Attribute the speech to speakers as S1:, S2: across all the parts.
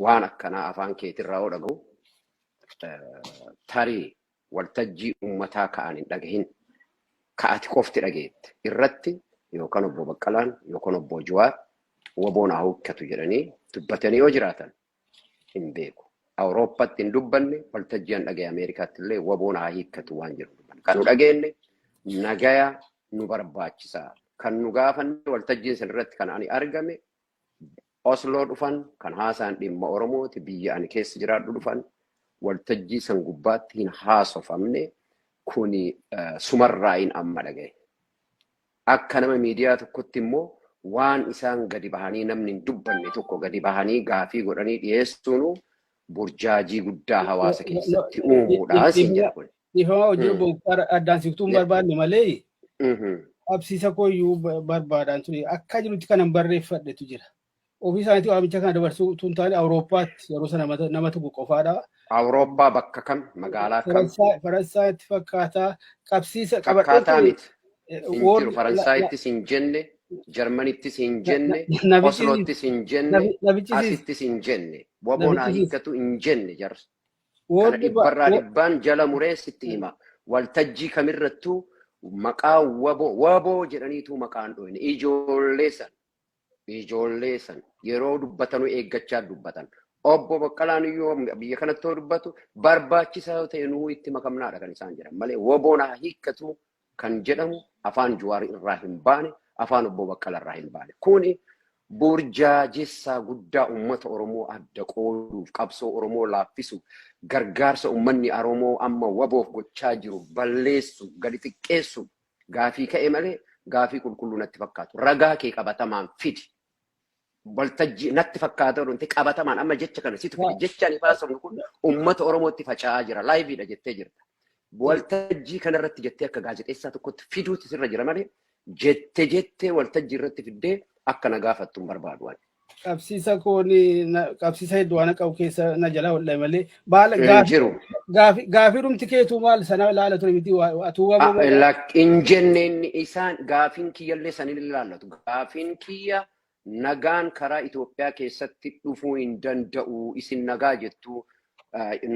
S1: Waan akkanaa afaan keetirraa yoo dhaga'u, tarii waltajjii uummataa ka'an hin dhagahin, ka'ati qofti dhageette irratti yookaan obbo Baqqalaan yookaan obbo Jawaar WBOn haa hiikkatu jedhanii dubbatanii yoo jiraatan hin beeku. Awurooppaatti hin dubbanne, waltajjii an dhagaye Ameerikaatti illee WBOn haa hiikkatu waan jedhu dubbanne. Kan nu dhageenye nagaya nu barbaachisaa. Kan nu gaafanne waltajjiin san irratti kan ani argame Osloo dhufan, kan haasaan dhimma Oromooti, biyya ani keessa jiraadhu dhufan, waltajjii san gubbaatti hin haasofamne. Kuni sumarraayin amma dhagaye. Akka nama miidiyaa tokkotti immoo waan isaan gadi bahanii namni hin dubbanne tokko gadi bahanii gaafii godhanii dhiyeessuun burjaajii guddaa hawaasa keessatti uumuudha siin jedha kun.
S2: Dhiifama hojii obbo Muktaar, addaan siqtuu hin barbaanne malee qabsiisa kooyyuu barbaadaan ture. Akka jirutti kanan barreeffadhetu jira. Ofii isaaniitii waamicha kana dabarsuu utuu hin taane, Awurooppaatti yeroo sana nama tokko qofaadha.
S1: Awurooppaa bakka kam, magaalaa kam?
S2: Faransaayitti fakkaataa qabsiisa
S1: qabadhee Fakkaataa ture. miti. Hin jiru. Faransaayittis hin jenne, Jarmanittis hin jenne, Osloottis hin jenne, asittis hin jenne. WBOn haa hiikkatu hin jenne jarri. Kana dhibbarraa dhibbaan jala muree sitti hima. Waltajjii kamirrattuu maqaa WBO WBO jedhaniitu maqaan dhoyne. Ijoollee san, ijoollee san yeroo dubbatanuu eeggachaa dubbatan. Obbo Baqqalaan iyyuu biyya kanatti yoo dubbatu, barbaachisaa yoo ta'e nuu itti makamnaadha kan isaan jedhan malee, WBOn haa hiikkatu kan jedhamu afaan Jawaar irraa hin baane, afaan obbo Baqqalaa irraa hin baane. Kuni burjaajessaa guddaa uummata Oromoo adda qooduuf, qabsoo Oromoo laaffisuuf, gargaarsa uummanni Oromoo amma WBOf gochaa jiru balleessuuf, gadi xiqqeessuuf gaafii ka'e malee gaafii qulqulluu natti fakkaatu. Ragaa kee qabatamaan fidi. Waltajjii natti fakkaata wanti qabatamaan amma jecha kana situ fide. Jecha ani baasofnu kun uummata Oromootti faca'aa jira. Liveiidha jettee jirta. Waltajjii kanarratti jettee akka gaazexeessaa tokkotti fiduutu sirra jira malee, jette jettee waltajjii irratti fiddee akka na gaafattu hin barbaadu ani.
S2: Qabsiisa koon qabsiisa hedduu waan qabu keessa na jalaa hodhame malee baala
S1: Hin jiru.
S2: Gaafii dhumti keetuu maal sana ilaala ture miti atuu WBO
S1: Hin jenne inni isaan gaafiin kiyyallee sanin ilaallatu. Gaafiin kiyya nagaan karaa Itoophiyaa keessatti dhufuu hin danda'u. Isin nagaa jettu,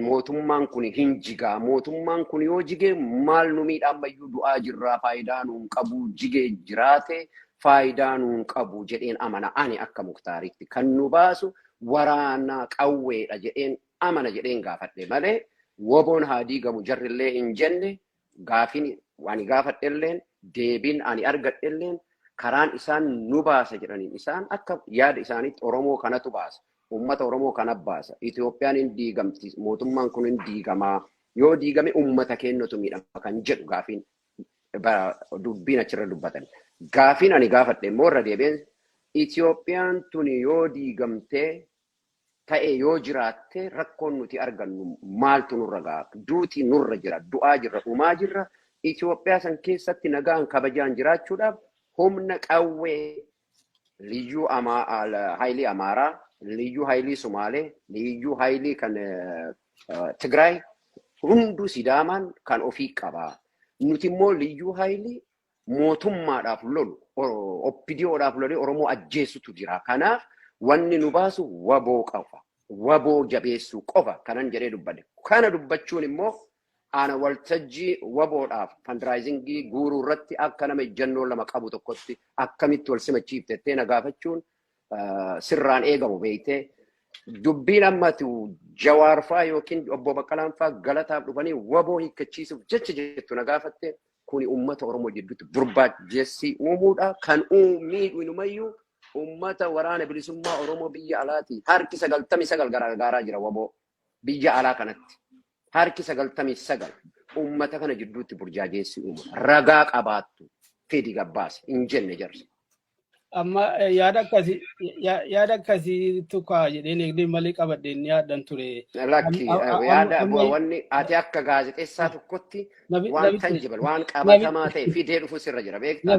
S1: mootummaan kun hin jigaa. Mootummaan kun yoo jige maal nu miidha? Ammayyuu du'aa jirraa, faayidaa nuun qabu, jigee jiraate faayidaa nuun qabu jedheen amana ani akka Muktaaritti. Kan nu baasu waraana qawweedha jedheen amana jedheen gaafadhe malee, WBOn haa diigamu jarrillee hin jenne. Gaafiin ani gaafadhelleen, deebiin ani argadhelleen, karaan isaan nu baasa jedhaniin, isaan akka yaada isaaniitti Oromoo kanatu baasa. Uummata Oromoo kana baasa. Itoophiyaan hin diigamti. Mootummaan kun hin diigamaa. Yoo diigame uummata keenyatu miidhama kan jedhu gaafiin dubbiin achirra dubbatan. Gaafiin ani gaafadhe immoo irra deebi'een, Itoophiyaan tuni yoo diigamtee ta'e yoo jiraatte rakkoon nuti argannu maaltu nurra ga'a? Duuti nurra jira. Du'aa jirra. Dhumaa jirra. Itoophiyaa san keessatti nagaan kabajaan jiraachuudhaaf humna qawwee liyyuu haayilii Amaaraa, liyyuu haayilii Sumaalee, liyyuu haayilii kan Tigraay hunduu Sidaamaan kan ofii qaba. Nuti immoo liyyuu haayilii mootummaadhaaf lolu, OPDOdhaaf lolee Oromoo ajjeesutu jira. Kanaaf wanni nu baasu WBO qofa. WBO jabeessuu qofa kanan jedhee dubbadhe. Kana dubbachuun immoo ana waltajjii WBOdhaaf fundraisingii guuruu irratti akka nama ejjennoo lama qabu tokkotti akkamitti wal simachiifte jettee na gaafachuun sirraan eegamu beektee. Dubbiin ammatu Jawaar faa yookiin obbo Baqqalaan faa galataaf dhufanii WBO hiikkachiisuuf jecha jettu na gaafatte, kuni uummata Oromoo jidduutti burbaajessii uumuudha. Kan miidhu inumayyuu uummata waraana bilisummaa Oromoo biyya alaati. Harki 99 gargaaraa jira WBO biyya alaa kanatti. Harki 99 uummata kana jidduutti burjaajeessii uumuudha. Ragaa qabaattu fidi gabbaase hin jenne jarri.
S2: Amma yaada akkasii tukaa jedheen eegdee malee qabadheen yaaddan ture.
S1: Lakki, yaada wanni ati akka gaazexeessaa tokkotti waan tangible, waan qabatamaa ta'e fidee dhufu sirra jira, beektaa?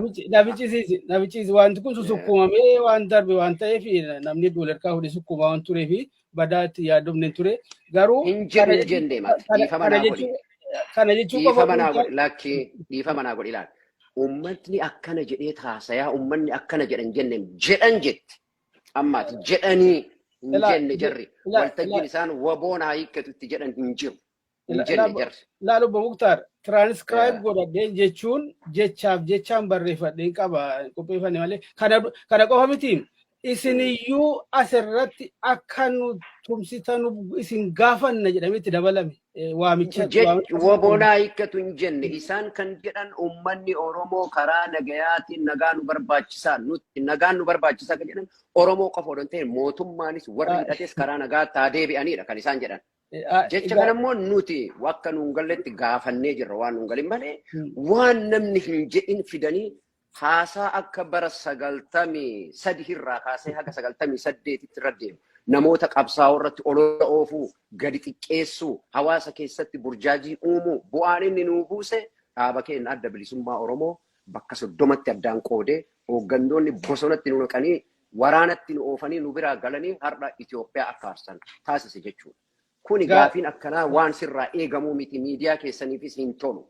S2: Nafichisiisi, wanti kun susukkuumamee waan darbe waan ta'eef, namni duularkaa fuudhee sukkuumaa waan tureef badaa itti yaaddomne ture. Garuu
S1: Hin jedhu, hin jenne mati. Dhiifama naa godhi.
S2: Kana jechuu
S1: Dhiifama naa godhi. Lakki, dhiifama naa godhi, ilaali. Uummatni akkana jedhee taasayaa, uummanni akkana jedhan jenneen jedhan jette. Ammaati jedhanii Hin jenne jarri. Waltajjiin isaan WBOn haa hiikkatu itti jedhan hin jiru. Hin jenne jarri.
S2: Laal, obbo Muktaar, tiraanskraayib godhadheen jechuun jechaaf jechaan barreeffadheen qaba qopheeffanne malee kana qofa miti. Isiniyyuu asirratti akka nu tumsitanu isin gaafanna jedhamee itti dabalame waamicha.
S1: WBOn haa hiikkatu hin jenne. Isaan kan jedhan uummanni Oromoo karaa nagayaatiin nagaa nu barbaachisaa, nutti nagaan nu barbaachisaa kan jedhan Oromoo qofa odoo hin ta'in mootummaanis warri hidhates karaa nagaatti haa deebi'anidha kan isaan jedhan. Jecha kana immoo nuti akka nuun galletti gaafannee jirra, waan nuun galin malee waan namni hin jedhin fidanii haasaa akka bara 93 irraa kaasee haga 98tti irra deemu. Namoota qabsaa'oo irratti olola oofuu, gadi xiqqeessuu, hawaasa keessatti burjaajii uumuu, bu'aan inni nuu buuse dhaaba keenya Adda Bilisummaa Oromoo bakka 30tti addaan qoodee, hooggantoonni bosonatti nu naqanii, waraanatti nu oofanii, nu biraa galanii har'a Itoophiyaa akka aarsan taasise jechuudha. Kuni gaafiin akkanaa waan sirraa eegamuu miti, miidiyaa keessaniifis hin tolu.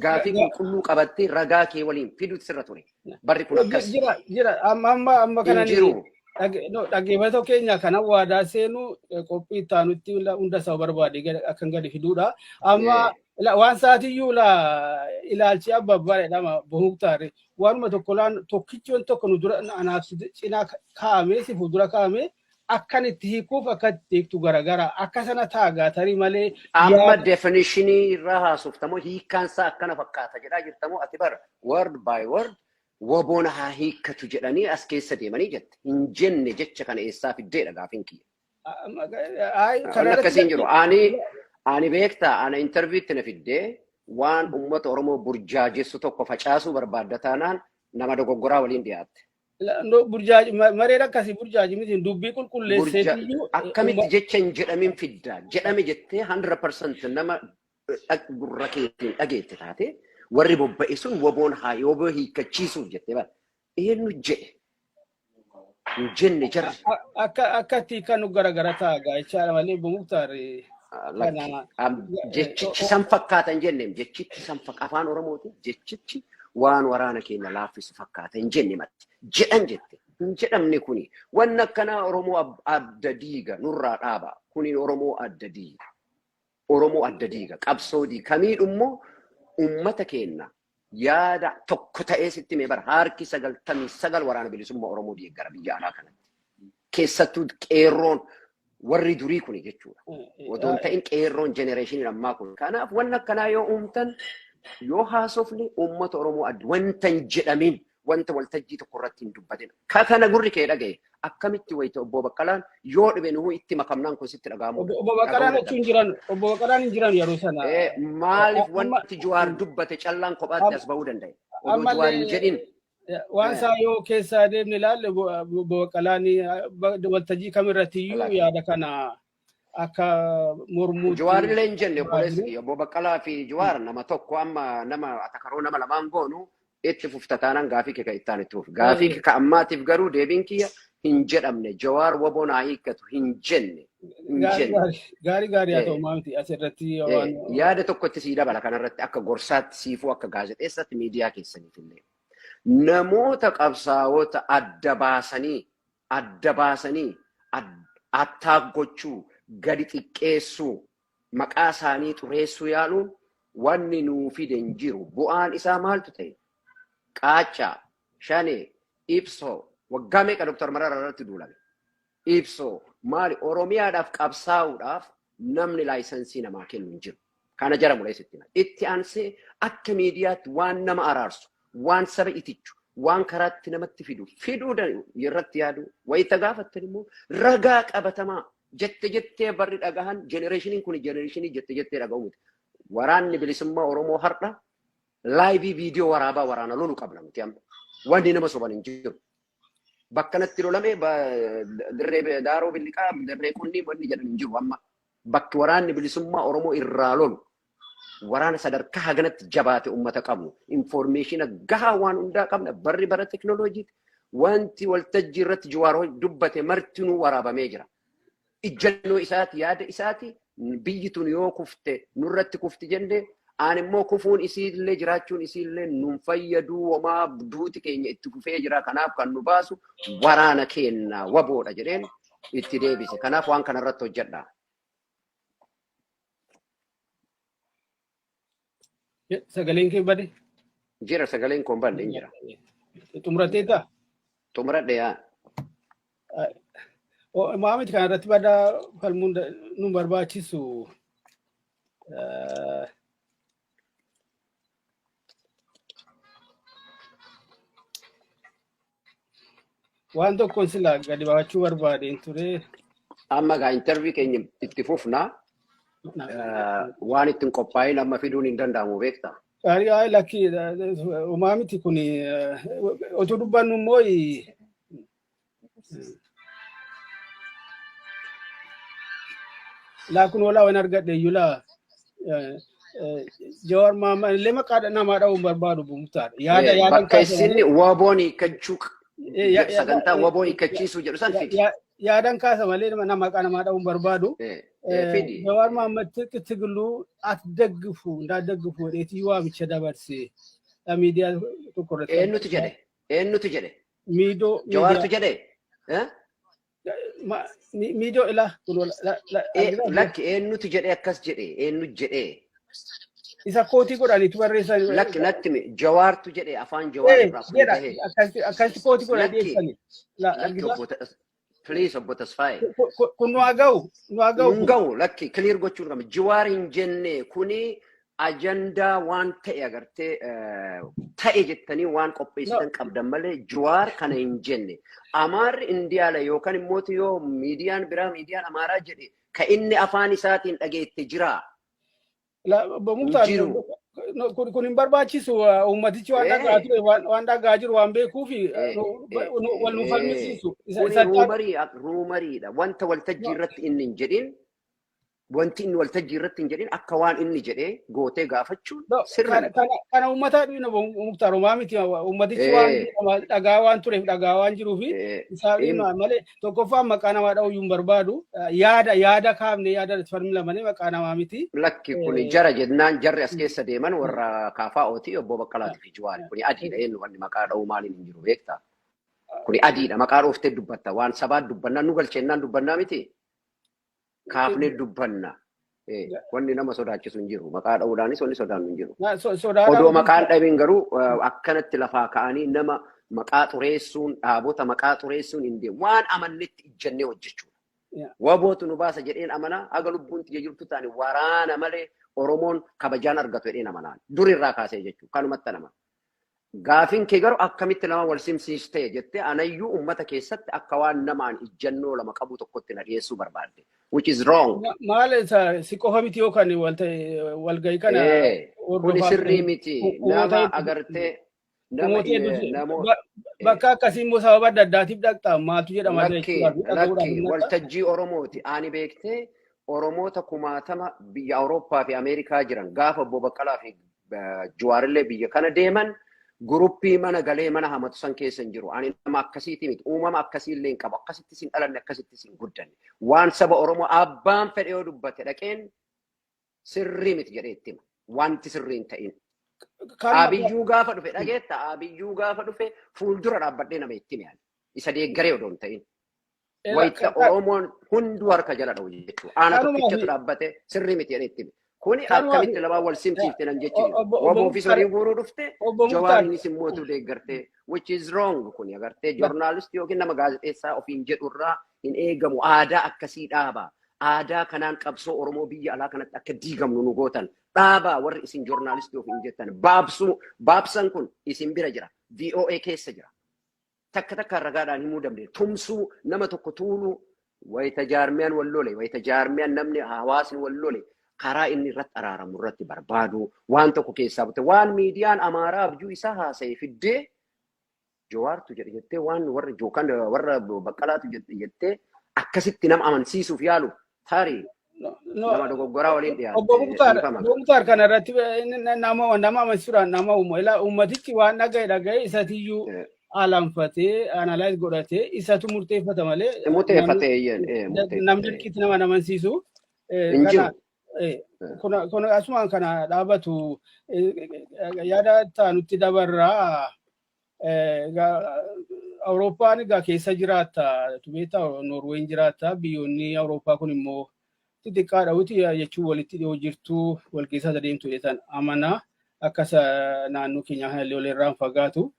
S1: Gaafii qulqulluu qabattee ragaa kee waliin fiduutu sirra ture. Barri kun akkas.
S2: Jira, jira, amma amma amma
S1: Hin
S2: kanan
S1: jiru.
S2: Dhaggeeffattoota keenya kana waadaa seenu qophii itti aanutti hunda isaa barbaade akkan gadi fiduudha. Amma waan sa'aatiyyuu ilaalchi abba abbaa jedhama Muktaar. Waanuma tokko laan tokkichoon tokko nu dura anaaf cinaa kaa'amee si fuuldura kaa'amee akkan itti hiikuuf akka itti hiiktu garagara akka sana taagaa tarii malee.
S1: Amma definitionii irraa haasoftamoo, hiikkaan isaa akkana fakkaata jedhaa jirtamoo? Ati bara word by word WBOn haa hiikkatu jedhanii as keessa deemanii jette. Hin jenne. Jecha kana eessaa fiddeedha gaafiin kiyya. Wanni akkasii hin jiru. Ani beektaa, ana interviewtti na fiddee waan uummata Oromoo burjaajessu tokko facaasuu barbaadda taanaan nama dogoggoraa waliin dhiyaatte.
S2: Burjaaji mareen akkasii burjaaji miti, dubbii qulqulleesseetiyyuu.
S1: Akkamitti jecha hin jedhamin fidda? Jedhame jettee 100% nama gurra keetiin dhageette taate, warri bobba'e sun WBOn haa WBO hiikkachiisuuf jettee bara. Eenyu jedhe? Hin jenne jarri.
S2: Akka itti kan garagara ta'a jechaadha malee, Muktaar.
S1: Jechichi san fakkaata hin jenneem. Jechichi san afaan Oromootiin jechichi waan waraana keenya laaffisu fakkaata hin jenne matti. Jedhan jette. Hin jedhamne kuni. Wanni akkanaa Oromoo adda diiga, nurraa dhaaba. Kuni Oromoo adda diiga. Oromoo adda diiga. Qabsoo diiga. Kamiidhummoo uummata keenya yaada tokko ta'ee sitti mee bara harki 99 Waraana Bilisummaa Oromoo deeggara biyya alaa kanatti. Keessattuu qeerroon warri durii kuni jechuudha. Otoo hin ta'in qeerroon generationiin ammaa kun. Kanaaf wanni akkanaa yoo uumtan, yoo haasofne uummata Oromoo adda wanta hin jedhamin, wanta waltajjii tokko irratti hin dubbatin. Ka kana gurri kee dhagaye akkamitti wayita obbo Baqqalaan yoo dhibe nuhu itti makamnaan kun sitti dhaga'amuu
S2: Obbo Baqqalaan achi hin jiran, obbo Baqqalaan hin jiran yeroo sana.
S1: Maaliif wanti Jawaar dubbate callaan kophaatti as ba'uu danda'e? Odoo Jawaar hin jedhin.
S2: Waan isaa yoo keessaa deemne ilaalle, obbo Baqqalaan waltajjii kamirratti iyyuu yaada kana akka mormuutti.
S1: Jawaar illee hin jenne, obboleessi. Obbo Baqqalaa fi Jawaar nama tokko. Amma nama atakaroo nama lamaan goonu itti fufta taanaan gaafii kee kan ittaan itti fufu. Gaafii kee ka ammaatiif garuu deebiin kiyya hin jedhamne. Jawaar WBOn haa hiikkatu hin jenne. Hin jenne.
S2: Gaarii gaarii haa ta'u, maamti asirratti waan.
S1: Yaada tokkotti sii dabala kanarratti, akka gorsaatti siifuu, akka gaazexeessaatti miidiyaa keessaniif illee. Namoota qabsaa'ota adda baasanii attaak gochuu, gadi xiqqeessuu, maqaa isaanii xureessuu yaaluun wanni nuu fide hin jiru. Bu'aan isaa maaltu ta'e? Qaaccaa, Shanee, Ibsoo, waggaa meeqa Dr. Mararaa irratti duulame? Ibsoo maali? Oromiyaadhaaf qabsaa'uudhaaf namni licensii namaa kennu hin jiru. Kana jara mul'eessitti. Itti aansee akka miidiyaatti waan nama araarsu, waan saba itichu, waan karaatti namatti fidu, fiduu irratti yaadu, wayita gaafattan immoo ragaa qabatamaa jette jettee barri dhagahan generationiin kun generationii jette jettee dhaga'u miti. Waraanni Bilisummaa Oromoo har'a live viidiyoo waraabaa waraana lolu qabna nuti amma. Wanni nama soban hin jiru. Bakka natti lolame, dirree Daaroo Billiqaa, dirree Qunnii wanni jedhan hin jiru amma. Bakki Waraanni Bilisummaa Oromoo irraa lolu waraana sadarkaa haganatti jabaate uummata qabnu. Informationa gahaa waan hundaa qabna. Barri bara teknooloojiiti. Wanti waltajjii irratti Jawaar dubbate martinuu waraabamee jira. Ijjannoo isaati, yaada isaati. Biyyi tun yoo kufte nurratti kufti jenne, aan immoo kufuun isiillee jiraachuun isiillee nun fayyaduu, homaa duuti keenya itti fufee jira. Kanaaf kan nu baasu waraana keenya WBOdha jedheen. itti deebise. Kanaaf waan kanarratti hojjedha.
S2: Sagaleen kee bade?
S1: Jira, sagaleen koo hin badne, hin jira.
S2: Xumurateeta?
S1: Xumuradhe yaa.
S2: Maamiti kana irratti badaa falmuun nu barbaachisu. Waan tokkoon sila gadi baafachuu barbaadeen ture.
S1: Amma gaa interview keenya itti fufna. Waan ittiin qophaa'in amma fiduun hin danda'amu, beektaa?
S2: Gaarii, lakki, homaa miti. Kun otoo dubbannu immoo laa kun olaa waan argadhe iyyuu laa Jawaar Mahammad illee maqaa namaa dha'uun barbaadu Muktaar. Yaada yaada
S1: Bakka isin WBOn hiikkachuu, sagantaa WBOn hiikkachiisuu jedhu san fidi.
S2: Yaadan kaasa malee nama maqaa namaa dha'uun barbaadu.
S1: Fidi.
S2: Jawaar Mahammad ትጥቅ ትግሉ አትደግፉ እንዳትደግፉ jedheetii waamicha dabarse miidiyaa tokko irratti.
S1: Eenyutu jedhe? Eenyutu jedhe?
S2: Miidoo.
S1: Jawaartu jedhe?
S2: Miidoo ilaa.
S1: Lakki, eenyutu jedhe akkas jedhe? Eenyu jedhe?
S2: Isa quote godhaniitu barreessan.
S1: Lakki, natti himi. Jawaartu jedhe? Afaan Jawaar irraa kun
S2: Jedha
S1: gahe.
S2: Akkasitti quote godhanii
S1: Lakki.
S2: dhiyeessani.
S1: Lakki, obbo, please, obbo Tasfaayee.
S2: Kun nu haa ga'u, nu haa ga'u.
S1: Hin ga'u, lakki, clear gochuun qabna. Jawaar hin jenne. Kuni ajandaa waan ta'e agartee ta'e jettanii waan qopheessitan qabdan malee Jawaar kana hin jenne. Amaarri Indiyaala yookaan immoo yoo miidiyaan biraa, miidiyaan Amaaraa jedhe, ka inni afaan isaatiin dhageette jira.
S2: Obbo Muktaar,
S1: Jiru.
S2: kun hin barbaachisu. Uummatichi waan dhagaa ture, waan dhagaa jiru waan beekuuf wal nu falmisiisu.
S1: Kuni rumoriidha. Wanta waltajjii irratti inni hin jedhin, wanti inni waltajjii irratti hin jedhin akka waan inni jedhee gootee gaafachuun sirna.
S2: Kana uummataa dhiina, Muktaar, homaa miti. Uummatichi waan dhagaa waan tureef, dhagaa waan jiruuf isaa dhiina malee tokkoffaan maqaa namaa dha'uu hin barbaadu. Yaada kaafne, yaada falmila malee maqaa namaa miti.
S1: Lakki, kuni jara jennaan jarri as keessa deeman warra KFOti, obbo Baqqalaatii fi Jawaari. Kuni adiidha, eenyu wanni maqaa dha'uu maaliin hin jiru, beektaa? Kuni adiidha, maqaa dhooftee dubbatta. Waan sabaa dubbannaa nu galcheennaan dubbannaa miti. Kaafnee dubbanna. Wanni nama sodaachisu hin jiru. Maqaa dha'uudhaanis wanni sodaannu hin jiru. Odoo maqaan dhabiin garuu akkanatti lafaa ka'anii nama maqaa xureessuun, dhaabota maqaa xureessuun hin deemu. Waan amannetti ijjannee hojjechuudha. WBOtu nu baasa jedheen amanaa, haga lubbuun tiyya jirtu taane waraana malee Oromoon kabajaan argatu jedheen amanaa. Durirraa kaasee jechuudha. Kanumatti nama. Gaafiin kee garuu akkamitti lama wal simsiistee jettee anayyuu uummata keessatti akka waan namaan ijjannoo lama qabu tokkotti na dhiyeessuu barbaadde. Which is wrong.
S2: Maal isa si qofa miti yookaan walgahii kana
S1: Kuni sirrii miti. Nama agartee nama
S2: Bakka akkasii immoo sababa adda addaatiif dhaqxa, maaltu jedhama?
S1: Lakki, lakki, waltajjii Oromooti. Ani beektee Oromoota kumaatama biyya Awurooppaa fi Ameerikaa jiran gaafa obbo Baqqalaa fi Jawaarillee biyya kana deeman guruppii mana galee mana hamatu san keessa hin jiru. Ani nama akkasiiti miti. Uumama akkasii illee hin qabu. Akkasitti sin dhalanne, akkasitti sin guddanne. Waan saba Oromoo abbaan fedhe yoo dubbate dhaqeen sirrii miti jedhee itti hima. Wanti sirrii hin ta'in. Abiyyuu gaafa dhufe dhageetta, Abiyyuu gaafa dhufe fuuldura dhaabbadhee nama itti hime. Isa deeggaree odoo hin ta'in. Wayita Oromoon hunduu harka jala dha'u jechuudha. Aana tokkichatu dhaabbate sirrii miti jedhee itti hime. Kuni akkamitti lamaan wal simsiifte nan jechuudha. WBOfis horii guuruu dhufte, Jawaariinis immoo deeggartee, which is wrong. Kuni agartee joornaalistii yookiin nama gaazexeessaa ofiin jedhurraa hin eegamu. Aadaa akkasii dhaaba. Aadaa kanaan qabsoo Oromoo biyya alaa kanatti akka diigamnu nu gootan. Dhaabaa warri isin joornaalistii ofiin jettan. Baabsuu baabsan kun isin bira jira. VOA keessa jira. Takka takkaan ragaadhaan himuu dandeenya. Tumsuu, nama tokko tuuluu, wayita jaarmiyaan wal lole, wayita jaarmiyaan namni hawaasni wal lole, karaa inni irratti araaramu irratti barbaadu, waan tokko keessaa bute, waan miidiyaan Amaaraa abjuu isaa haasa'e fiddee Jawaartu jedhe jettee, waan warra yookaan warra Baqqalaatu jedhe jettee akkasitti nama amansiisuuf yaalu tarii nama dogoggoraa waliin dhiyaate.
S2: Obbo Muktaar, kana irratti nama amansiisuudhaan nama uumu. Ilaa, uummatichi waan dhaga'e dhaga'e isatiyyuu alanfatee analyze godhatee isatu murteeffata malee.
S1: Murteeffate eeyyeen.
S2: Namni dirqiitti nama amansiisu.
S1: Hin jiru.
S2: Kun asumaan kana dhaabatu, yaada taanutti dabarraa. Awurooppaan egaa keessa jiraatta, beektaa, Noorween jiraatta, biyyoonni Awurooppaa kun immoo xixiqqaadha wuti jechuun walitti dhiyoo jirtu, wal keessa adeemtu jedhan amanaa, akka naannoo keenyaa kanallee walirraan fagaatu.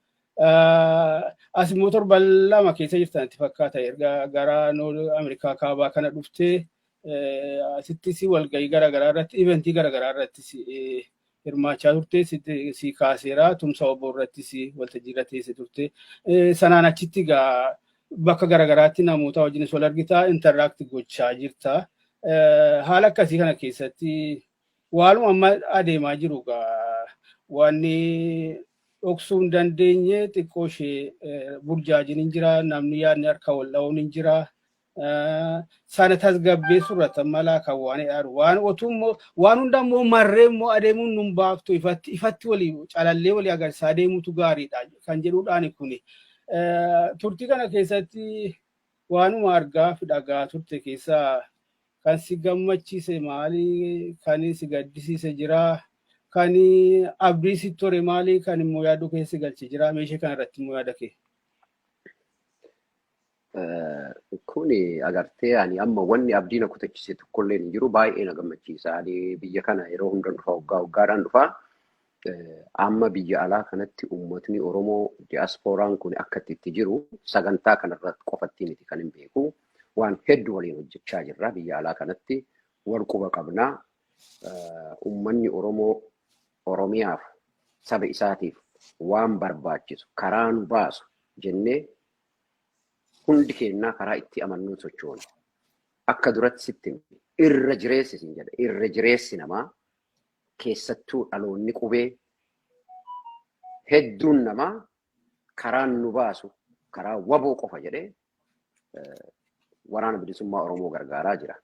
S2: As immoo torban 2 keessa jirtan itti fakkaata, erga gara Ameerikaa kaabaa kana dhuftee asittis walgahii garaagaraa irratti, eventii garaagaraa irrattis hirmaachaa turte, si kaaseera. Tumsa obbo irrattis waltajjii irra teesse turte. Sanaan achitti egaa bakka garaagaraatti namoota wajjinis wal argitaa, interact gochaa jirta. Haala akkasii kana keessatti waanuma amma adeemaa jiru egaa wanni dhoksuu hin dandeenye xiqqoo ishee burjaajiin hin jira, namni yaadni harka wal dha'uun hin jira. Sana tasgabbeessuu irratti mala kan waan jedhu, waan otuu immoo waan hunda immoo marree immoo adeemuun nun baaftu, ifatti ifatti walii calallee walii agarsiisaa adeemuutu gaariidha kan jedhuudhaani kuni. Turtii kana keessatti waanuma argaa fi dhagaa turte keessaa kan si gammachiise maali? Kan si gaddisiise jira? Kan abdii si tore maali? Kan immoo yaaduu keessa galche jira? Meeshee kana irratti immoo yaada kee.
S1: Kuni agartee, ani amma wanni abdii na kutachise tokkollee hin jiru, baay'ee na gammachiisa. Ani biyya kana yeroo hunda dhufa, waggaa waggaadhaan dhufa. Amma biyya alaa kanatti uummatni Oromoo diyaaspooraan kun akka itti jiru sagantaa kanarratti qofatti miti kan hin beeku. Waan hedduu waliin hojjechaa jirra, biyya alaa kanatti wal quba qabnaa. Uummanni Oromoo Oromiyaaf, saba isaatiif waan barbaachisu karaa nu baasu jennee hundi keenyaa karaa itti amannuun sochoona. Akka duratti sitti irra jireessi sin jedha. Irra jireessi namaa, keessattuu dhaloonni qubee hedduun namaa, karaan nu baasu karaa WBO qofa jedhee Waraana Bilisummaa Oromoo gargaaraa jira.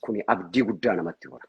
S1: Kuni abdii guddaa namatti hora.